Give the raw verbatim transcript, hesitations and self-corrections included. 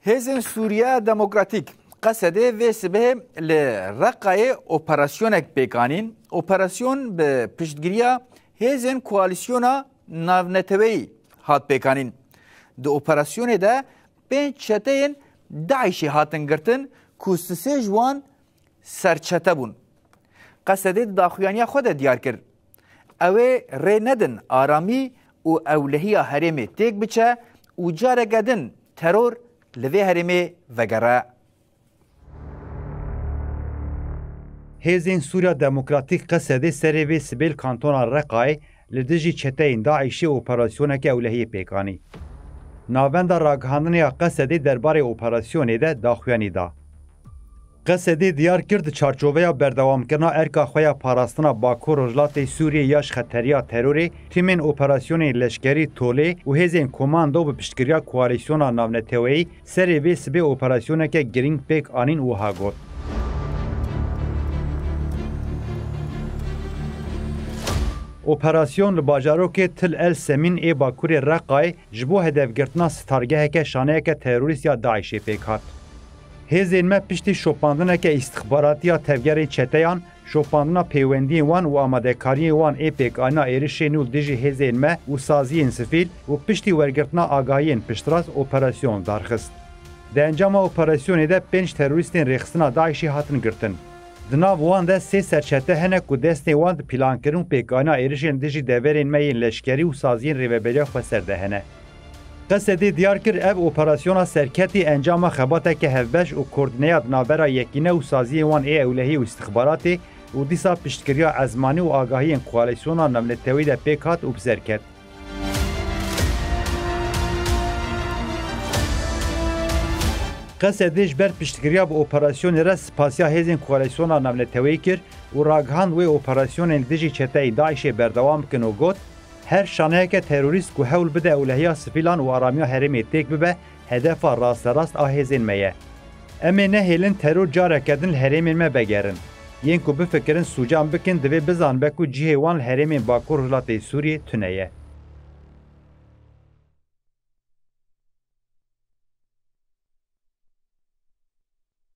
Hêzên Sûriya Demokratîk, Qesedê, vê sibehê li Reqayê operasyonek pêk anîn. Operasyon bi piştgiriya hêzên koalîsyona navneteweyî hat pêkanîn. Di operasyonê de pênc çeteyên DAIŞê hatin girtin ku sisê ji wan serçete bûn. Qesedê di daxuyaniya xwe de diyar kir, ew ê rê nedin aramî û ewlehiya herêmê têk biçe û careke din teror li vê herêmê vegere. Hêzên Sûriya Demokratîk Qesedê serê vê sibê li kantona Reqayê li dijî çeteyên DAIŞê operasyoneke ewlehiyê pêk anî. Navenda ragihandinê ya Qesedê derbarê operasyonê de daxuyanî da. Qesedê diyar kir, di çarçoveya berdewamkirina erka xwe ya parastina Bakur Rojhilatê Sûriyê ya ji xeteriya terorê, tîmên operasyonên leşkerî Tolê û hêzên komando bi piştgiriya koalîsyona navneteweyî serê vê sibê operasyoneke girîng pêk anîn û wiha got: Operasyon li bajarokê Til El Semîn ê bakurê Reqayê ji bo hedefgirtina stargeheke şaneyeke terorîst ya DAIŞê pêk hat. Hêzên me piştî şopandineke îstixbaratî ya tevgerên çeteyan, şopandina pêwendiyên wan û amadekariyên wan ê pêkanîna êrişên nû li dijî hêzên me û saziyên sivîl û piştî wergirtina agahiyên piştrast operasyon darxist. Di encama operasyonê de pênc terorîstên rêxistina DAIŞê hatin girtin. Di nav wan de sê serçete hene ku destên wan di plankirin û pêkanîna êrişên dijî deverên me yên leşkerî û saziyên rêveberiya xweser de hene. Qesedê diyar kir, ev operasyona serketî encama xebateke hevbeş û koordîneya di navbera yekîne û saziyên wan ê ewlehî û îstixbaratê û dîsa piştgiriya ezmanî û agahiyên koalîsyona navneteweyî de pêk hat û bi ser ket. Qesedê ji ber piştgiriya bi operasyonê re spasiya hêzên koalîsyona navneteweyî kir û ragihand, wê operasyonên li dijî çeteyên DAIŞê berdewam bikin û got, her şaneyeke terorîst ku hewl bide ewlehiya sivîlan û aramiya herêmê têk bibe, hedefa rasterast a hêzên me ye. Em ê nehêlin teror careke din li herêmên me vegerin. Yên ku bifikirin sûcan bikin, divê bizanibe ku cihê wan li herêmên Bakur Rojhilatê Sûriyê tune ye.